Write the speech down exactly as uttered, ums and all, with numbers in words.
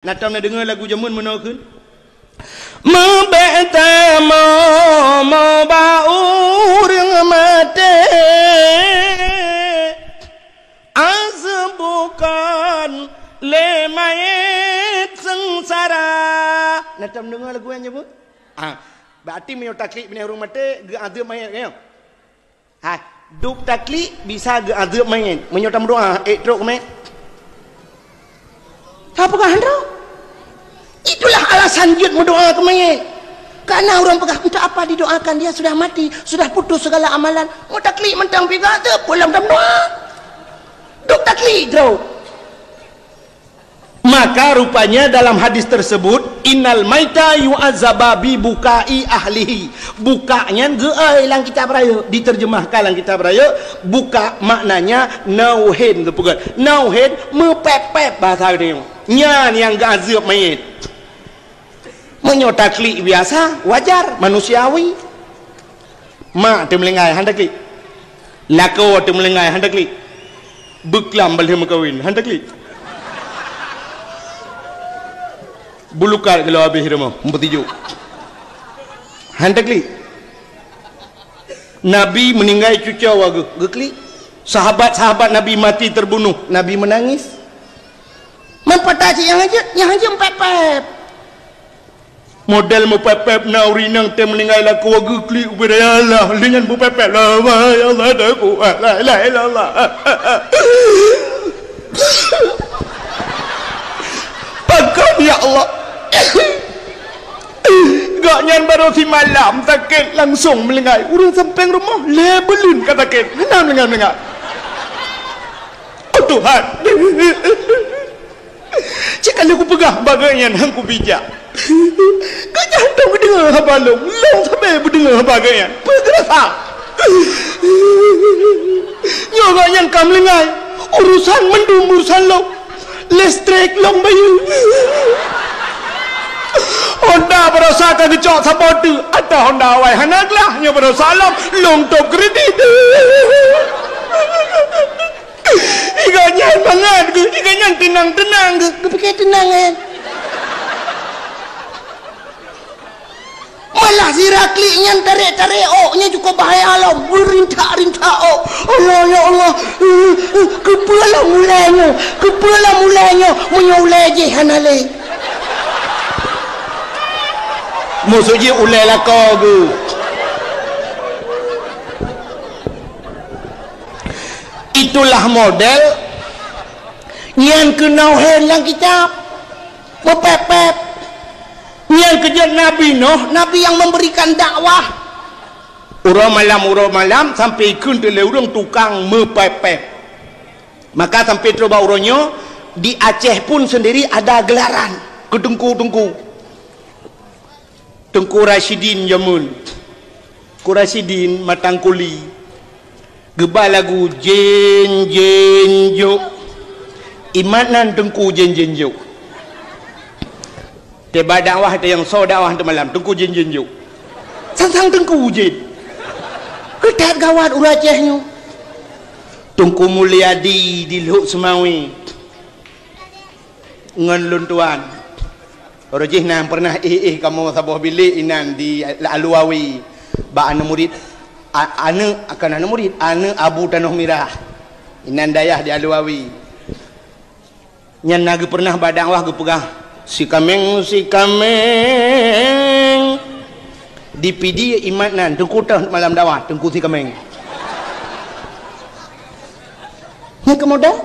Na tom neudeungoe lagu jameun meunoe kheun? Meubèk tamong bak ureueng maté, azeub bukon lé manyét seungsara. Na tom neudeungoe lagu nyan jameun? Ah, berarti meunyoe taklik binéh ureueng maté, geuazeub manyét, nyoe? Hai, dub taklik bisa geuazeub manyét. Meunyoe tameudoa, ék trok keu manyét? Tapeugah han trok. Itulah alasan jeuet meudoa keu manyét. Karena ureueng peugah, "Untuk apa didoakan? Dia sudah mati, sudah putus segala amalan." Meunyoe taklik mantong piga teuh, peue lom tameudoa. Dub taklik trok. Maka rupanya dalam hadis tersebut, "Innal maita yu'azzabu bi bukai ahlihi." Buka nyan geuai lam kitab rayeuk, diterjemahkan lam kitab rayeuk, buka maknanya nauhin, teupeugah. Nauhin meupép-pép bahasa geutanyoe. Nyan nyang geuazeub manyét. Meunyoe taklik biasa, wajar, manusiawi. Mak teumeulinggai, han taklik. Lakoe teumeulinggai, han taklik. Beuklam ban lheueh meukawen, han taklik. Bulukat geulok habéh rumoh, meupeutijuk. Han taklik. Nabi meuninggai cucoe geuh, geuklik. Sahabat-sahabat Nabi mati terbunuh, Nabi meunangis. Man pat cit nyang hanjeuet, nyang hanjeuet meupép-pép. Model meupép-pép na ureueng inong teuh meuninggai lakoe geuklik ubé, "Ya Allah, lé nyan meupép-pép." "La ilaha illallah, la ilaha illallah." Pakon, ya Allah. Gobnyan barô simalam sakét langsong meulinggai. Ureueng sampéng rumoh lhèe buleuen ka sakét. Hana meulinggai-meulinggai. Oh Tuhan. Cit ka lheueh kupeugah bak gobnyan han kubijak. Gobnyan hantom geudeungoe haba lôn, lôn sabe beudeungoe haba gobnyan. Peue geurasa? Nyoe gobnyan ka meulinggai, urusan mandum urusan lôn. Listrik lôn bayeue. Honda baroesa ka geucok saboh teuk, ata Honda awai hana glah, nyoe baroesa lom, lôn tôb kredit. Iga nyan mangat geuh, iga nyan teunang-teunang geuh. Geupike teunang, eh. Malah sira klik nyan tarek-tarek ôk, nyan cukup bahaya lom. Rintak-rintak ôk. Allah, ya Allah. Keupeue lom ulèe nyoe? Keupeue lom ulèe nyoe? Meunyoe ulèe jih hana lé. Maksud jih ulèe lakoe geuh. Itulah model nyan keunoe hèn lam kitab. Meupép-pép. Nyan keujeuet Nabi Nuh, Nabi nyang memberikan dakwah. Uroe malam, uroe malam, sampai kheun teulé ureueng tukang meupép-pép. Maka sampai trok bak uroe nyoe, di Aceh pun sendiri ada gelaran keu teungku-teungku. Teungku Rasyidin jameun. Teungku Rasyidin Matang Kuli. Geuba lagu Jén Jén Jok. Imat nan Teungku Jén Jén Jok. Teuba dakwah teuh nyang soe dakwah teuh malam, Teungku Jén Jén Jok. Sang-sang Teungku jén. Keutat gawat ureueng Aceh nyoe. Teungku Mulyadi di Lhok Seumawe. Ngon lôn tuan. Uroe jih na pernah éh-éh kamoe saboh bilék inan di Aluwawi. Bak aneuk murit, a-, aneuk, kon aneuk murit, aneuk Abu Tanoh Mirah. Inan dayah di Aluwawi. Nyan na geupeurnah bak dakwah geupeugah, "Sikaméng, sikaméng." Di Pidie imat nan, Teungku toh malam dakwah, Teungku Sikaméng. Nyang keumodal,